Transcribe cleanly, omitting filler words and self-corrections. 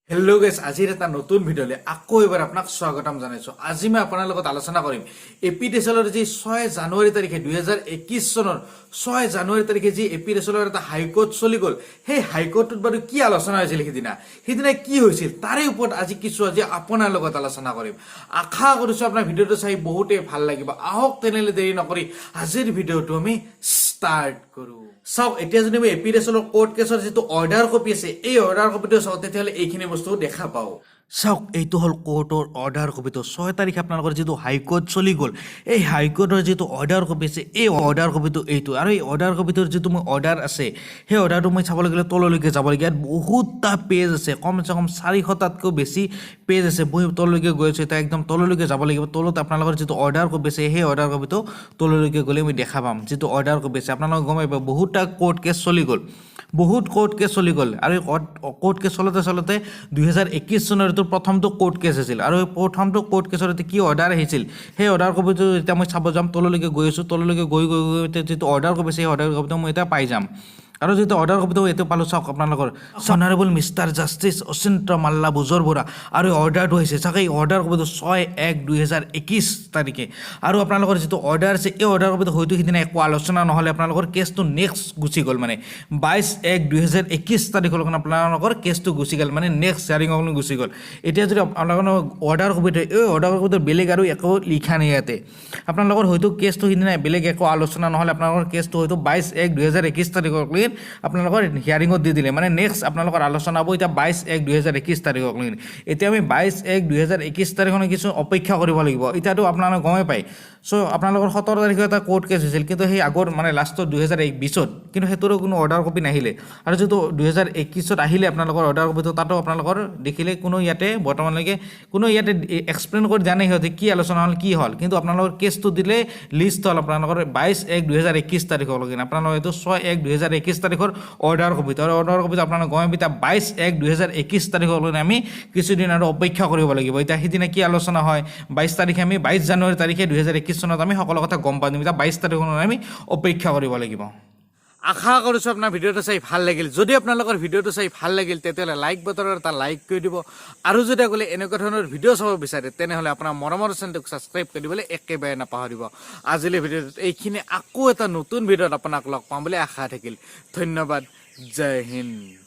Hello' গাইছ, আজিৰ এটা নতুন ভিডিঅ'লৈ আকৌ এবাৰ আপোনাক স্বাগতম জনাইছোঁ। আজি মই আপোনাৰ লগত আলোচনা কৰিম এ পি ডি এছ এলৰ যি 6 জানুৱাৰী তাৰিখে, 2021 চনৰ 6 জানুৱাৰী তাৰিখে যি এ পি ডি এছ এলৰ এটা হাইকোৰ্ট চলি গ'ল, সেই হাইকোৰ্টটোত বাৰু কি আলোচনা হৈছিল, সেইদিনা কি হৈছিল, তাৰে ওপৰত আজি কিছু আজি আপোনাৰ লগত আলোচনা কৰিম। আশা কৰিছোঁ আপোনাৰ ভিডিঅ'টো চাই বহুতেই ভাল লাগিব। আহক তেনেহ'লে দেৰি নকৰি আজিৰ ভিডিঅ'টো আমি ষ্টাৰ্ট কৰোঁ। চাওক, এতিয়া যদি আমি এ পি ডি এছ এলৰ কোৰ্ট কেছৰ যিটো অৰ্ডাৰ কপি আছে, এই অৰ্ডাৰ কপিটো চাওঁ, তেতিয়াহ'লে এইখিনি বস্তু দেখা পাওঁ। চাওক, এইটো হ'ল কোৰ্টৰ অৰ্ডাৰ কপিটো। 6 তাৰিখে আপোনালোকৰ যিটো হাইকোৰ্ট চলি গ'ল, এই হাইকোৰ্টৰ যিটো অৰ্ডাৰ কপি আছে, এই অৰ্ডাৰ কপিটো এইটো। আৰু এই অৰ্ডাৰ কপিটোৰ যিটো মই অৰ্ডাৰ আছে, সেই অৰ্ডাৰটো মই চাবলৈ গ'লে তললৈকে যাব লাগিব। ইয়াত বহুতটা পেজ আছে, কমচে কম 400টাতকৈও বেছি পেজ আছে। মই তললৈকে গৈ আছোঁ এতিয়া, একদম তললৈকে যাব লাগিব। তলত আপোনালোকৰ যিটো অৰ্ডাৰ কপি আছে, সেই অৰ্ডাৰ কপিটো তললৈকে গ'লে মই দেখা পাম। যিটো অৰ্ডাৰ কপি আছে, আপোনালোকে গম পাব, বহুতটা কোৰ্ট কেছ চলি গ'ল, বহুত কোৰ্ট কেছ চলি গ'ল। আৰু এই কোৰ্ট কেছ চলোতে চলোতে 2021 চনৰ এইটো প্ৰথমটো কোৰ্ট কেছ আছিল। আৰু এই প্ৰথমটো কোৰ্ট কেছৰ এতিয়া কি অৰ্ডাৰ আহিছিল, সেই অৰ্ডাৰ কপিটো এতিয়া মই চাব যাম। তললৈকে গৈ আছোঁ। তললৈকে গৈ গৈ গৈ এতিয়া যিটো অৰ্ডাৰ কপি আছে, সেই অৰ্ডাৰ কপিটো মই এতিয়া পাই যাম। আৰু যিটো অৰ্ডাৰ কপিটো এইটো পালোঁ। চাওক, আপোনালোকৰ অনাৰেবল মিষ্টাৰ জাষ্টিছ অচিন্ত মাল্লা বুজৰবৰা আৰু এই অৰ্ডাৰটো হৈছে। চাওক, এই অৰ্ডাৰ কপিটো 6/1/2021 তাৰিখে। আৰু আপোনালোকৰ যিটো অৰ্ডাৰ আছে, এই অৰ্ডাৰ কপিটো হয়তো সিদিনা একো আলোচনা নহ'লে, আপোনালোকৰ কেছটো নেক্সট গুচি গ'ল। মানে 22/1/2021 তাৰিখলৈকে আপোনালোকৰ কেছটো গুচি গ'ল, মানে নেক্সট হিয়াৰিঙলৈ গুচি গ'ল। এতিয়া যদি আপোনালোকৰ অৰ্ডাৰ কপিটো, এই অৰ্ডাৰ কপিটো বেলেগ আৰু একো লিখা নাই ইয়াতে। আপোনালোকৰ হয়তো কেছটো সিদিনা বেলেগ একো আলোচনা নহ'লে, আপোনালোকৰ কেছটো হয়তো 22/1/2021 তাৰিখলৈকে আপোনালোকৰ হিয়াৰিঙত দি দিলে। মানে নেক্সট আপোনালোকৰ আলোচনা হ'ব এতিয়া 22/1/2021 তাৰিখলৈকে। এতিয়া আমি 22/1/2021 তাৰিখলৈ কিছু অপেক্ষা কৰিব লাগিব। এতিয়াতো আপোনালোকে গমেই পায়। চ' আপোনালোকৰ 17 তাৰিখে এটা কোৰ্ট কেছ হৈছিল, কিন্তু সেই আগৰ মানে লাষ্টত 2020ত, কিন্তু সেইটোৰো কোনো অৰ্ডাৰ কপি নাহিলে। আৰু যিটো 2021ত আহিলে আপোনালোকৰ অৰ্ডাৰ কপিটো, তাতো আপোনালোকৰ দেখিলে কোনো ইয়াতে বৰ্তমানলৈকে কোনো ইয়াতে এক্সপ্লেইন কৰি দিয়া নাই সিহঁতে কি আলোচনা হ'ল, কি হ'ল। কিন্তু আপোনালোকৰ কেছটো দিলে, লিষ্ট হ'ল আপোনালোকৰ 22/1/2021 তাৰিখলৈকে। আপোনালোকৰ এইটো 6/1/2021 তাৰিখৰ অৰ্ডাৰ কপিটো। আৰু অৰ্ডাৰ কপিটো আপোনালোকে গমে এতিয়া 22/1/2021 তাৰিখলৈকে আমি কিছুদিন আৰু অপেক্ষা কৰিব লাগিব। এতিয়া সিদিনা কি আলোচনা হয় 22 তাৰিখে, আমি 22 জানুৱাৰী তাৰিখে 2021 চনত আমি সকলো কথা গম পাম। এতিয়া 22 তাৰিখলৈ আমি অপেক্ষা কৰিব লাগিব। আশা কৰিছোঁ আপোনাৰ ভিডিঅ'টো চাই ভাল লাগিল। যদি আপোনালোকৰ ভিডিঅ'টো চাই ভাল লাগিল, তেতিয়াহ'লে লাইক বটনৰ এটা লাইক কৰি দিব। আৰু যদি সকলে এনেকুৱা ধৰণৰ ভিডিঅ' চাব বিচাৰে, তেনেহ'লে আপোনাৰ মৰমৰ চেনেলটোক ছাবস্ক্ৰাইব কৰি দিবলৈ একেবাৰে নাপাহৰিব। আজিলৈ ভিডিঅ'টোত এইখিনি। আকৌ এটা নতুন ভিডিঅ'ত আপোনাক লগ পাম বুলি আশা থাকিল। ধন্যবাদ, জয় হিন্দ।